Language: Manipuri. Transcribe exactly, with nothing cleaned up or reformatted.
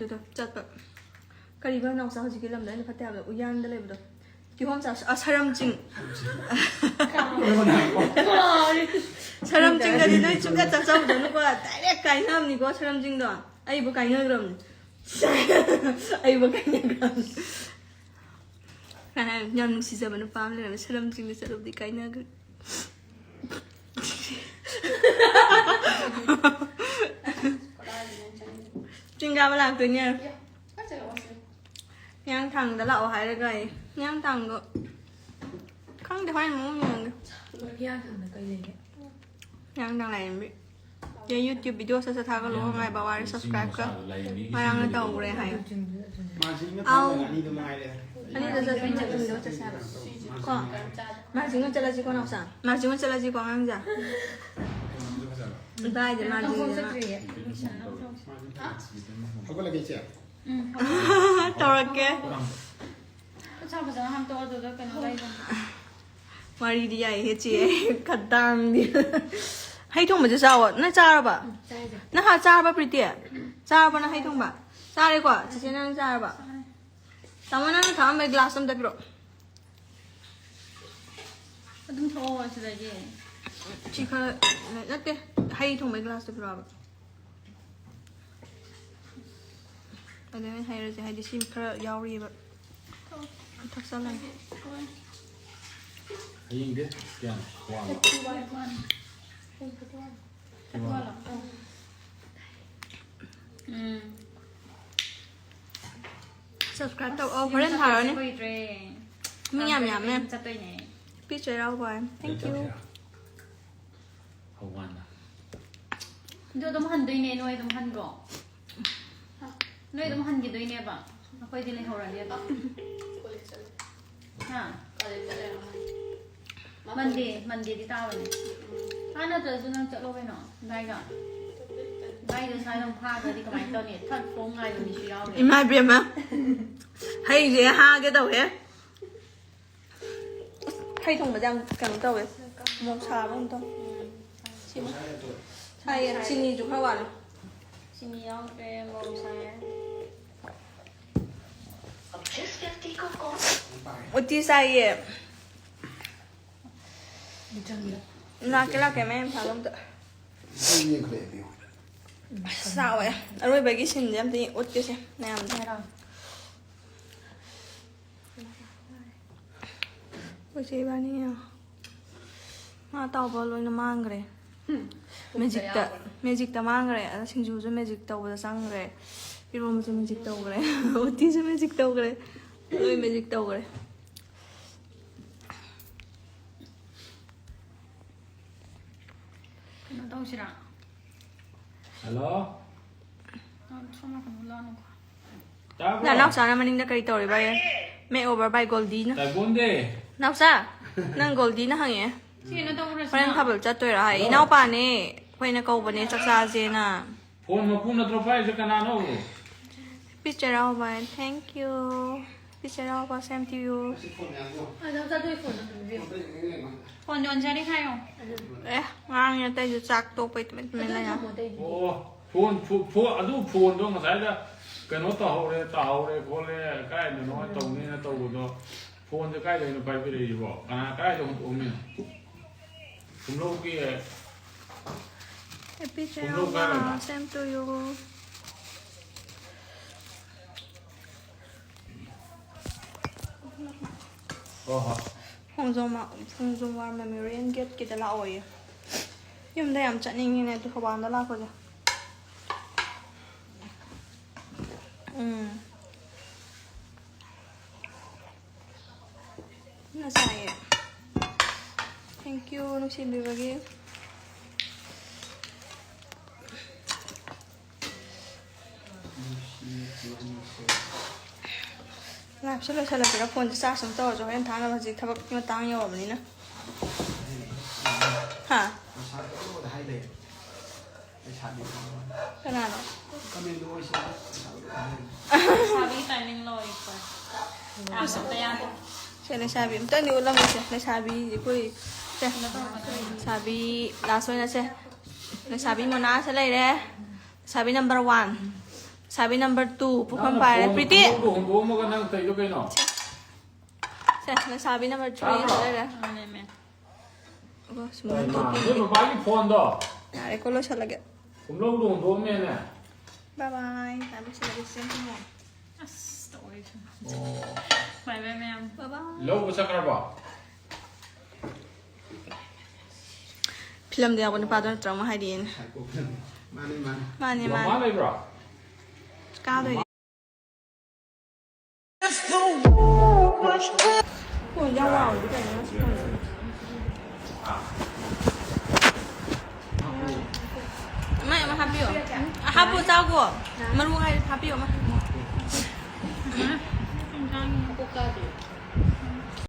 ꯑꯗꯨꯗ ꯆꯠꯄ꯫ ꯀꯔꯤꯕ ꯅꯥꯎꯆꯥ ꯍꯧꯖꯤꯛꯀꯤ ꯂꯝꯗꯣ ꯑꯩꯅ ꯐꯠꯇꯦ ꯍꯥꯏꯕꯗꯣ? ꯎꯌꯥꯟꯗ ꯂꯩꯕꯗꯣ꯫ ꯀꯤꯍꯣꯝ ꯆꯥ-, ꯑ, ꯁꯔꯝ ꯆꯤꯡ꯫ ꯁꯔꯝ ꯆꯤꯡꯗꯗꯤ ꯅꯣꯏ ꯁꯨꯡꯆꯠ ꯆꯠꯆꯧꯗꯅꯨꯀꯣ꯫ Direct ꯀꯥꯏꯅꯕꯅꯤꯀꯣ ꯁꯔꯝ ꯆꯤꯡꯗꯣ꯫ ꯑꯩꯕꯨ ꯀꯥꯏꯅꯈ꯭ꯔꯕꯅꯤ꯫ ꯑꯩꯕꯨ ꯀꯥꯏꯅꯈ꯭ꯔꯕꯅꯤ꯫ ꯌꯥꯝ ꯅꯨꯡꯁꯤꯖꯕ ꯅꯨꯄꯥ ꯑꯃ ꯂꯩꯔꯝꯃꯦ꯫ ꯁꯔꯝ ꯆꯤꯡꯗ ꯆꯠꯂꯨꯕꯗꯤ ꯀꯥꯏꯅꯈ꯭ꯔꯦ꯫ ꯆꯤꯡ ꯀꯥꯕ ꯂꯥꯛꯇꯣꯏꯅꯦ꯫ ꯍꯤꯌꯥꯡꯊꯥꯡꯗ ꯂꯥꯛꯑꯣ ꯍꯥꯏꯔꯒ ꯑꯩ ꯍꯤꯌꯥꯡꯊꯥꯡꯗꯣ ꯈꯪꯗꯦ, ꯍꯣꯔꯦꯟ ꯃꯑꯣꯡ ꯌꯦꯡꯉꯒꯦ꯫ ꯍꯤꯌꯥꯡꯊꯥꯡꯗ ꯀꯩ ꯂꯩꯒꯦ? ꯍꯤꯌꯥꯡꯊꯥꯡ ꯂꯥꯏꯔꯦꯝꯕꯤ꯫ ꯆꯦ, YouTube video ꯁꯠ ꯁꯠ ꯊꯥꯒꯠꯂꯣ, ꯉꯥꯏꯕ ꯋꯥꯔꯦ, subscribe ꯀ ꯉꯔꯥꯡꯅ ꯇꯧꯈ꯭ꯔꯦ ꯍꯥꯏ꯫ ꯃꯥꯔꯖꯤꯡꯅ ꯑꯥꯎ꯫ ꯊꯣꯛꯑꯒ ꯑꯅꯤꯗꯣ ꯃꯉꯥꯏꯔꯦ꯫ ꯑꯅꯤꯗꯣ ꯆꯠꯁꯤ, ꯆꯠꯁꯤ, ꯆꯠꯁꯤ, ꯆꯠꯁꯤ ꯍꯥꯏꯕ꯫ ꯀꯣ? ꯃꯥꯔꯖꯤꯡꯗ ꯆꯠꯂꯁꯤꯀꯣ, ꯅꯥꯎꯆꯥ? ꯃꯥꯔꯖꯤꯡꯗ ꯆꯠꯂꯁꯤꯀꯣ, ꯑꯉꯥꯡꯁꯦ? ꯏꯕꯥꯏꯗꯤ ꯃꯥꯔꯖꯤꯡꯗ꯫ ꯍꯧꯒꯠꯂꯒꯦ, ꯏꯆꯦ꯫ ꯇꯧꯔꯛꯀꯦ꯫ ꯈꯨꯠꯁꯥ ꯐꯖꯅ ꯍꯥꯝꯇꯣꯛꯑꯣ, ꯑꯗꯨꯒ ꯀꯩꯅꯣ ꯂꯩꯕꯅꯦ꯫ ꯋꯥꯔꯤꯗꯤ ꯌꯥꯏꯍꯦ, ꯆꯦ꯫ ꯈꯗꯥꯡꯗꯤ꯫ ꯍꯩ ꯊꯣꯡꯕꯁꯦ ꯆꯥꯎꯑꯣ꯫ ꯅꯪ ꯆꯥꯔꯕ? ꯆꯥꯏꯁꯦ꯫ ꯅꯪ ꯍꯥꯟꯅ ꯆꯥꯔꯕ, ꯄ꯭ꯔꯤꯇꯤ? ꯆꯥꯔꯕ ꯅꯪ ꯍꯩ ꯊꯣꯡꯕ? ꯆꯥꯔꯦꯀꯣ? ꯆꯤꯆꯦ, ꯅꯪ ꯆꯥꯔꯕ? ꯆꯥꯔꯦ꯫ ꯇꯥꯃꯣ, ꯅꯪꯅ ꯊꯛꯑꯝꯕꯩ glass ꯑꯝꯇ ꯄꯤꯔꯛꯑꯣ꯫ ꯑꯗꯨꯝ ꯊꯛꯑꯣ ꯁꯤꯗꯒꯤ꯫ ꯁꯤ ꯈꯔ, ꯅꯠꯇꯦ, ꯍꯩ ꯊꯣꯡꯕꯩ glass ꯇꯣ ꯄꯤꯔꯛꯑꯣꯕ꯫ ꯑꯗꯨꯃꯥꯏꯅ ꯍꯩꯔꯁꯦ, ꯍꯥꯏꯗꯤ ꯁꯤ ꯈꯔ ꯌꯥꯎꯔꯤꯑꯕ꯫ ꯊꯛꯆꯜꯂꯒꯦ꯫ ꯍꯌꯦꯡꯗꯤ ꯀꯌꯥꯅꯣ? ꯋꯥꯡ꯫ ꯎꯝ꯫ Subscribe ꯇꯧ꯫ ꯑꯣ, ꯍꯣꯔꯦꯟ ꯊꯥꯔꯛꯑꯣꯅꯦ꯫ ꯀꯨꯏꯗ꯭ꯔꯦ꯫ ꯃꯤ ꯌꯥꯝ ꯌꯥꯝꯃꯦ꯫ ꯆꯠꯇꯣꯏꯅꯦ꯫ ꯄꯤ ꯆꯩꯔꯥꯎꯕ꯫ Thank you꯫ ꯍꯧꯋꯥꯅ꯫ ꯑꯗꯨ ꯑꯗꯨꯝ ꯍꯟꯗꯣꯏꯅꯦ, ꯅꯣꯏ ꯑꯗꯨꯝ ꯍꯟꯈ꯭ꯔꯣ꯫ ꯅꯣꯏ ꯑꯗꯨꯝ ꯍꯟꯈꯤꯗꯣꯏꯅꯦꯕ, ꯑꯩꯈꯣꯏꯗꯤ ꯂꯩꯍꯧꯔꯅꯦꯕ꯫ ꯍꯥ? Monday, Mondayꯗꯤ ꯇꯥꯕꯅꯦ꯫ ꯍꯥ, ꯅꯠꯇ꯭ꯔꯁꯨ ꯅꯪ ꯆꯠꯂꯣ ꯀꯩꯅꯣ, ꯏꯕꯥꯏꯒ꯫ ꯏꯕꯥꯏꯗꯣ ꯁ꯭ꯋꯥꯏꯗ ꯑꯃꯨꯛ ꯐꯥꯈ꯭ꯔꯗꯤ ꯀꯃꯥꯏꯅ ꯇꯧꯅꯤ? Third floor ꯉꯥꯏꯕ ꯃꯤꯁꯨ ꯌꯥꯎꯔꯤ꯫ ꯏꯃꯥ ꯏꯕꯦꯝꯃ, ꯍꯩꯁꯦ ꯍꯥꯒꯦ ꯇꯧꯋꯦ꯫ ꯍꯩ ꯊꯣꯡꯕꯁꯦ ꯌꯥꯝ ꯀꯩꯅꯣ ꯇꯧꯋꯦ, ꯃꯣꯔꯣꯛ ꯁꯥꯕ ꯑꯃ ꯇꯧ꯫ ꯁꯤꯃ ꯁꯥꯏꯌꯦ, ꯆꯤꯅꯤꯁꯨ ꯈꯔ ꯋꯥꯠꯂꯦ꯫ ꯆꯤꯅꯤ ꯌꯥꯎꯗ꯭ꯔꯦ, ꯃꯣꯔꯣꯛ ꯁꯥꯏꯌꯦ꯫ ꯎꯇꯤ ꯆꯥꯏꯌꯦ꯫ ꯂꯥꯛꯀꯦ, ꯂꯥꯛꯀꯦ, ꯃꯌꯥꯝ ꯐꯥꯕ ꯑꯝꯇ꯫ ꯑꯩ ꯌꯦꯡꯈꯠꯂꯛꯑꯦ, ꯄꯤꯌꯨ꯫ ꯑꯁ, ꯆꯥꯎꯋꯦ꯫ ꯑꯔꯣꯏꯕꯒꯤ ꯁꯤꯟꯁꯦ ꯑꯝꯇ ꯎꯠꯀꯦꯁꯦ ꯃꯌꯥꯝꯗ꯫ ꯑꯩꯈꯣꯏ ꯆꯦ ꯏꯕꯥꯅꯤ ꯌꯦꯡꯉꯣ꯫ ꯉꯥ ꯑꯇꯥꯎꯕ ꯂꯣꯏꯅ ꯃꯥꯡꯈ꯭ꯔꯦ꯫ ꯃꯦꯖꯤꯛꯇ, ꯃꯦꯖꯤꯛꯇ ꯃꯥꯡꯈ꯭ꯔꯦ꯫ ꯑꯗ ꯁꯤꯡꯖꯨꯁꯨ ꯃꯦꯖꯤꯛ ꯇꯧꯕꯗ ꯆꯪꯈ꯭ꯔꯦ꯫ ꯏꯔꯣꯝꯕꯁꯨ ꯃꯦꯖꯤꯛ ꯇꯧꯈ꯭ꯔꯦ꯫ ꯎꯇꯤꯁꯨ ꯃꯦꯖꯤꯛ ꯇꯧꯈ꯭ꯔꯦ꯫ ꯂꯣꯏ ꯃꯦꯖꯤꯛ ꯇꯧꯈ꯭ꯔꯦ꯫ ꯀꯩꯅꯣ ꯇꯧꯁꯤꯔꯥ? ꯍꯜꯂꯣ꯫ ꯅꯪ ꯁꯣꯝ ꯅꯥꯀꯟꯗ ꯂꯥꯛꯑꯣꯅꯦꯀꯣ꯫ ꯇꯥꯕ꯭ꯔꯣ? ꯅꯅꯥꯎꯆꯥꯅ ꯃꯅꯤꯡꯗ ꯀꯔꯤ ꯇꯧꯔꯤꯕ? Makeover by ꯒꯣꯜꯗꯤꯅ꯫ ꯇꯥꯏꯕꯣꯟꯗꯦ꯫ ꯅꯥꯎꯆꯥ, ꯅꯪ ꯒꯣꯜꯗꯤꯅ ꯍꯪꯉꯦ꯫ ꯁꯤ ꯀꯩꯅꯣ ꯇꯧꯔꯁꯤꯅ꯫ ꯍꯣꯔꯦꯟ ꯊꯥꯕꯜ ꯆꯠꯇꯣꯏꯔꯥ ꯍꯥꯏ꯫ ꯍꯜꯂꯣ꯫ ꯏꯅꯥꯎꯄꯥꯅꯦ, ꯑꯩꯈꯣꯏꯅ ꯀꯧꯕꯅꯦ, ꯆꯥꯛ ꯆꯥꯁꯦꯅ꯫ ꯐꯣꯟ ꯃꯄꯨ ꯅꯠꯇ꯭ꯔꯣ ꯄꯥꯏꯔꯤꯁꯦ? ꯀꯅꯥꯅꯣ? Happy Cheiraoba, thank you꯫ Happy Cheiraoba, same to you꯫ ꯑ, ꯅꯪ ꯆꯠꯇꯣꯏ ꯐꯣꯟꯗꯣ ꯑꯗꯨꯝ ꯄꯤꯕꯤꯌꯨ꯫ ꯐꯣꯟ ꯌꯣꯟꯖꯔꯤ ꯍꯥꯏꯌꯣ꯫ ꯑꯦ, ꯉꯥꯡꯉꯦ ꯑꯇꯩꯁꯨ ꯆꯥꯛ ꯇꯣꯛꯄꯩ ꯇꯨꯃꯤꯟ ꯇꯨꯃꯤꯟ ꯑꯗꯨꯝ ꯂꯩꯌꯣ꯫ ꯊꯝꯃꯣ ꯑꯇꯩꯗꯤ꯫ ꯑꯣ, ꯐꯣꯟ, ꯐꯣ-, ꯐꯣꯟ, ꯑꯗꯨ ꯐꯣꯟꯗꯣ ꯉꯁꯥꯏꯗ ꯀꯩꯅꯣ ꯇꯧꯍꯧꯔꯦ, ꯇꯥꯍꯧꯔꯦ, ꯈꯣꯠꯂꯦ, ꯀꯥꯏꯗꯅꯣ ꯇꯧꯅꯤꯅ ꯇꯧꯕꯗꯣ, ꯐꯣꯟꯁꯦ ꯀꯥꯏꯗꯩꯅꯣ ꯄꯥꯏꯕꯤꯔꯛꯏꯁꯤꯕꯣ? ꯀꯅꯥ, ꯀꯥꯏꯗ ꯍꯨꯟꯗꯣꯛꯑꯝꯃꯤꯅꯣ? ꯈꯨꯝꯂꯧꯒꯤ Happy ꯈꯨꯝꯂꯧ ꯀꯥꯏ ꯆꯩꯔꯥꯎꯕ, ꯑꯣꯏꯕ? Same to you꯫ ꯍꯣꯏ, ꯍꯣꯏ꯫ ꯈꯣꯡꯖꯣꯝ ꯋꯥꯔ, ꯈꯣꯡꯖꯣꯝ ꯋꯥꯔ Memorial Gate ꯀꯤꯗ ꯂꯥꯛꯑꯣꯌꯦ꯫ ꯌꯨꯝꯗ ꯌꯥꯝ ꯆꯠꯅꯤꯡꯉꯤꯅꯦ ꯑꯗꯨ ꯊꯧꯕꯥꯜꯗ ꯂꯥꯛꯄꯁꯦ꯫ ꯎꯝ꯫ ꯅ ꯆꯥꯏꯌꯦ꯫ Thank you, ꯅꯨꯡꯁꯤꯕꯤꯕꯒꯤ꯫ Live ꯁꯦ ꯂꯣꯏꯁꯤꯜꯂꯁꯤꯔ? ꯐꯣꯟꯁꯦ charge ꯑꯃ ꯇꯧꯔꯁꯨ ꯍꯣꯔꯦꯟ ꯊꯥꯅꯕ, ꯍꯧꯖꯤꯛ ꯊꯕꯛꯀꯤ ꯃꯇꯥꯡ ꯌꯧꯔꯕꯅꯤꯅ꯫ ꯍꯥ? ꯀꯅꯥꯅꯣ? ꯂꯩꯁꯥꯕꯤ timing ꯂꯣꯏꯀꯣ꯫ ꯁꯦ, ꯂꯩꯁꯥꯕꯤ ꯑꯝꯇꯪꯗꯤ ꯎꯠꯂꯝꯃꯨꯁꯦ꯫ ꯂꯩꯁꯥꯕꯤ ꯑꯩꯈꯣꯏ, ꯁꯦ, ꯂꯩꯁꯥꯕꯤ last ꯑꯣꯏꯅ ꯁꯦ꯫ ꯂꯩꯁꯥꯕꯤ ꯃꯣꯅꯥꯁꯦ ꯂꯩꯔꯦ꯫ ꯂꯩꯁꯥꯕꯤ number one꯫ ꯂꯩꯁꯥꯕꯤ number two, ꯄꯨꯈꯝ ꯅꯪꯅ ꯄꯥꯏꯔꯦ꯫ ꯐꯣꯟꯗꯣ ꯄ꯭ꯔꯤꯇꯤ! ꯄꯨꯡꯍꯧꯗ ꯍꯣꯡꯗꯣꯛꯑꯝꯃꯒ ꯅꯪ ꯇꯧꯔꯤꯗꯣ ꯀꯩꯅꯣ? ꯂꯩꯁꯥꯕꯤ ꯅꯝꯕꯔ ꯊ꯭ꯔꯤ ꯂꯩꯔꯦ꯫ ꯑꯣ, ꯁꯨꯃꯥꯏꯅ ꯇꯧꯕꯤ꯫ ꯅꯣꯏ ꯃꯄꯥꯒꯤ ꯐꯣꯟꯗꯣ ꯌꯥꯔꯦꯀꯣ, ꯂꯣꯏꯁꯜꯂꯒꯦ꯫ ꯄꯨꯝꯂꯧꯗ ꯍꯣꯡꯗꯣꯛꯑꯝꯃꯦꯅꯦ꯫ ꯕꯥꯏ ꯕꯥꯏ꯫ ꯇꯥꯏꯝ ꯂꯣꯏꯁꯜꯂꯒꯦ, ꯆꯦ ꯁꯤꯃꯣꯟ꯫ ꯑꯁ ꯇꯧꯔꯤꯁꯦ꯫ ꯕꯥꯏ ꯕꯥꯏ ꯃꯌꯥꯝ꯫ ꯕꯥꯏ ꯕꯥꯏ꯫ ꯂꯧꯕ ꯆꯠꯈ꯭ꯔꯕꯣ? ꯐꯤꯂꯝꯗ ꯌꯥꯎꯕ ꯅꯨꯄꯥꯗꯣ ꯅꯠꯇ꯭ꯔꯣ ꯑꯃ ꯍꯥꯏꯔꯤꯅꯦ? ꯃꯥꯅꯤ ꯃꯥꯅꯤ꯫ ꯃꯥꯅꯦ ꯃꯃꯥ ꯃꯥꯅꯦ꯫ ꯂꯩꯕ꯭ꯔꯣ? ꯀꯥꯗꯣꯏꯅꯦ꯫ ꯐꯣꯟꯁꯦ ꯌꯥꯝ ꯋꯥꯡꯉꯗꯤ ꯀꯩꯅꯣ ꯅꯪ ꯐꯣꯟꯁꯦ? ꯑꯃ ꯑꯃ ꯍꯥꯞꯄꯤꯌꯣ꯫ ꯍꯥꯞꯄꯣ ꯆꯥꯒꯣ꯫ ꯃꯔꯨ ꯉꯥꯏ ꯍꯥꯞꯄꯤꯌꯣ ꯑꯃ꯫